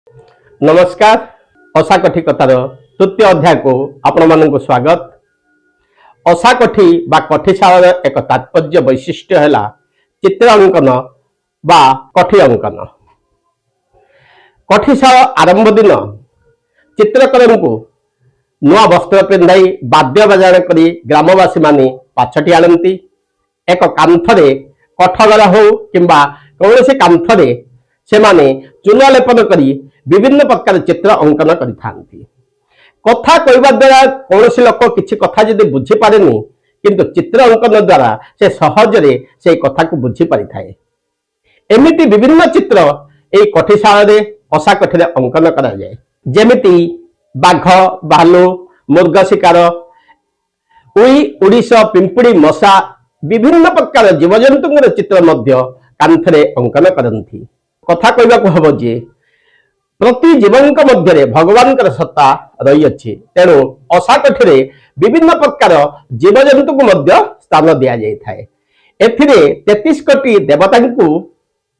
ନମସ୍କାର। ଅଶାକଠି କଥାର ତୃତୀୟ ଅଧ୍ୟାୟକୁ ଆପଣମାନଙ୍କୁ ସ୍ୱାଗତ। ଅଶାକଠି ବା କଠିଶାଳର ଏକ ତାତ୍ପର୍ଯ୍ୟ ବୈଶିଷ୍ଟ୍ୟ ହେଲା ଚିତ୍ର ଅଙ୍କନ ବା କଠି ଅଙ୍କନ। କଠିଶାଳ ଆରମ୍ଭ ଦିନ ଚିତ୍ରକରଙ୍କୁ ନୂଆ ବସ୍ତ୍ର ପିନ୍ଧାଇ, ବାଦ୍ୟ ବାଜା କରି ଗ୍ରାମବାସୀମାନେ ପାଛୋଟି ଆଣନ୍ତି। ଏକ କାନ୍ଥରେ, କଠଗର ହେଉ କିମ୍ବା କୌଣସି କାନ୍ଥରେ ସେମାନେ ଚୂନ ଲେପନ କରି ବିଭିନ୍ନ ପ୍ରକାର ଚିତ୍ର ଅଙ୍କନ କରିଥାନ୍ତି। କଥା କହିବା ଦ୍ୱାରା କୌଣସି ଲୋକ କିଛି କଥା ଯଦି ବୁଝିପାରେନି, କିନ୍ତୁ ଚିତ୍ର ଅଙ୍କନ ଦ୍ୱାରା ସେ ସହଜରେ ସେଇ କଥାକୁ ବୁଝିପାରିଥାଏ। ଏମିତି ବିଭିନ୍ନ ଚିତ୍ର ଏଇ କଠିଶାଳରେ, ଅଶାକଠିରେ ଅଙ୍କନ କରାଯାଏ। ଯେମିତି ବାଘ, ଭାଲୁ, ମୃଗ ଶିକାର, ଉଇ, ଉଡ଼ିଶ, ପିମ୍ପୁଡ଼ି, ମଶା, ବିଭିନ୍ନ ପ୍ରକାର ଜୀବଜନ୍ତୁଙ୍କର ଚିତ୍ର ମଧ୍ୟ କାନ୍ଥରେ ଅଙ୍କନ କରନ୍ତି। କଥା କହିବାକୁ ହେବ ଯେ ପ୍ରତି ଜୀବଙ୍କ ମଧ୍ୟରେ ଭଗବାନଙ୍କର ସତ୍ତା ରହିଅଛି। ତେଣୁ ଅଶାକଠିରେ ବିଭିନ୍ନ ପ୍ରକାର ଜୀବଜନ୍ତୁଙ୍କୁ ମଧ୍ୟ ସ୍ଥାନ ଦିଆଯାଇଥାଏ। ଏଥିରେ 33 କୋଟି ଦେବତାଙ୍କୁ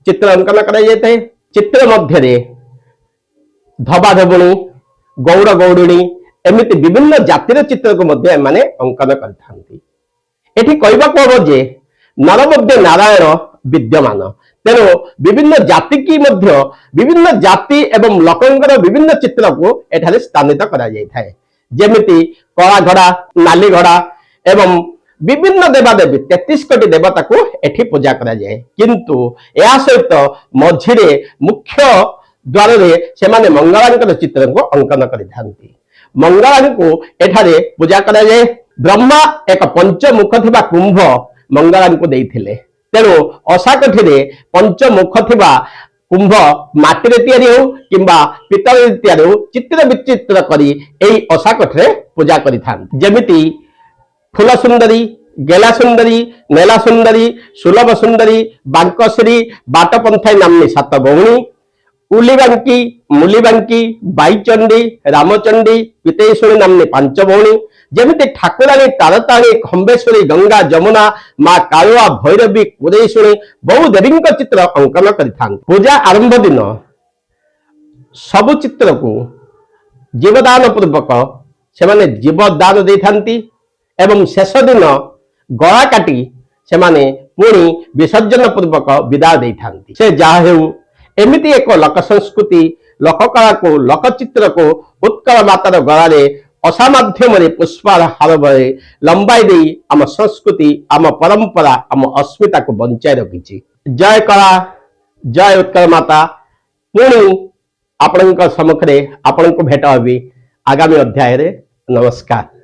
ଚିତ୍ର ଅଙ୍କନ କରାଯାଇଥାଏ। ଚିତ୍ର ମଧ୍ୟରେ ଧୋବା ଧୋବୁଣୀ, ଗଉଡ଼ ଗଉଡ଼ୁଣୀ, ଏମିତି ବିଭିନ୍ନ ଜାତିର ଚିତ୍ରକୁ ମଧ୍ୟ ଏମାନେ ଅଙ୍କନ କରିଥାନ୍ତି। ଏଠି କହିବାକୁ ହବ ଯେ ନର ମଧ୍ୟ ନାରାୟଣ ବିଦ୍ୟମାନ। ତେଣୁ ବିଭିନ୍ନ ଜାତିକି ମଧ୍ୟ, ବିଭିନ୍ନ ଜାତି ଏବଂ ଲୋକଙ୍କର ବିଭିନ୍ନ ଚିତ୍ରକୁ ଏଠାରେ ସ୍ଥାନିତ କରାଯାଇଥାଏ। ଯେମିତି କଳା ଘୋଡ଼ା, ନାଲି ଘୋଡ଼ା ଏବଂ ବିଭିନ୍ନ ଦେବାଦେବୀ, 33 କୋଟି ଦେବତାକୁ ଏଠି ପୂଜା କରାଯାଏ। କିନ୍ତୁ ଏହା ସହିତ ମଝିରେ ମୁଖ୍ୟ ଦ୍ୱାରରେ ସେମାନେ ମଙ୍ଗଳାଙ୍କର ଚିତ୍ରକୁ ଅଙ୍କନ କରିଥାନ୍ତି। ମଙ୍ଗଳାଙ୍କୁ ଏଠାରେ ପୂଜା କରାଯାଏ। ବ୍ରହ୍ମା ଏକ ପଞ୍ଚମୁଖ ଥିବା କୁମ୍ଭ ମଙ୍ଗଳାଙ୍କୁ ଦେଇଥିଲେ। ତେଣୁ ଅଶାକଠିରେ ପଞ୍ଚମୁଖ ଥିବା କୁମ୍ଭ ମାଟିରେ ତିଆରି ହେଉ କିମ୍ବା ପିତ୍ତଳରେ ତିଆରି ହେଉ, ଚିତ୍ର ବିଚିତ୍ର କରି ଏଇ ଅଶାକଠିରେ ପୂଜା କରିଥାନ୍ତି। ଯେମିତି ଫୁଲ ସୁନ୍ଦରୀ, ଗେଲା ସୁନ୍ଦରୀ, ନେଲା ସୁନ୍ଦରୀ, ସୁଲଭ ସୁନ୍ଦରୀ, ବାଙ୍କଶ୍ରୀ, ବାଟପନ୍ଥାଇ ନାମ୍ନୀ ସାତ ଭଉଣୀ, ଉଲିବାଙ୍କି, ମୁଲିବାଙ୍କି, ବାଇଚଣ୍ଡୀ, ରାମଚଣ୍ଡୀ, ପିତେଇଶୁଣୀ ନାମ୍ନୀ ପାଞ୍ଚ ଭଉଣୀ। ଯେମିତି ଠାକୁରାଣୀ ତାରତାଣୀ, ଖମ୍ବେଶ୍ୱରୀ, ଗଙ୍ଗା, ଯମୁନା, ମା କାଳୁଆ, ଭୈରବୀ, କୁରେଇଶୁଣୀ, ବହୁ ଦେବୀଙ୍କ ଚିତ୍ର ଅଙ୍କନ କରିଥାନ୍ତି। ପୂଜା ଆରମ୍ଭ ଦିନ ସବୁ ଚିତ୍ରକୁ ଜୀବଦାନ ପୂର୍ବକ ସେମାନେ ଜୀବଦାନ ଦେଇଥାନ୍ତି ଏବଂ ଶେଷ ଦିନ ଗଳା କାଟି ସେମାନେ ପୁଣି ବିସର୍ଜନ ପୂର୍ବକ ବିଦାୟ ଦେଇଥାନ୍ତି। ସେ ଯାହା ହେଉ, ଏମିତି ଏକ ଲୋକ ସଂସ୍କୃତି, ଲୋକକଳାକୁ, ଲୋକଚିତ୍ରକୁ ଉତ୍କଳ ମାତାର ଗଳାରେ ଅସା ମାଧ୍ୟମରେ ପୁଷ୍ପାର ହାର ଭଳି ଲମ୍ବାଇ ଦେଇ ଆମ ସଂସ୍କୃତି, ଆମ ପରମ୍ପରା, ଆମ ଅସ୍ମିତାକୁ ବଞ୍ଚାଇ ରଖିଛି। ଜୟ କଳା, ଜୟ ଉତ୍କଳ ମାତା। ପୁଣି ଆପଣଙ୍କ ସମ୍ମୁଖରେ ଆପଣଙ୍କୁ ଭେଟ ହେବି ଆଗାମୀ ଅଧ୍ୟାୟରେ। ନମସ୍କାର।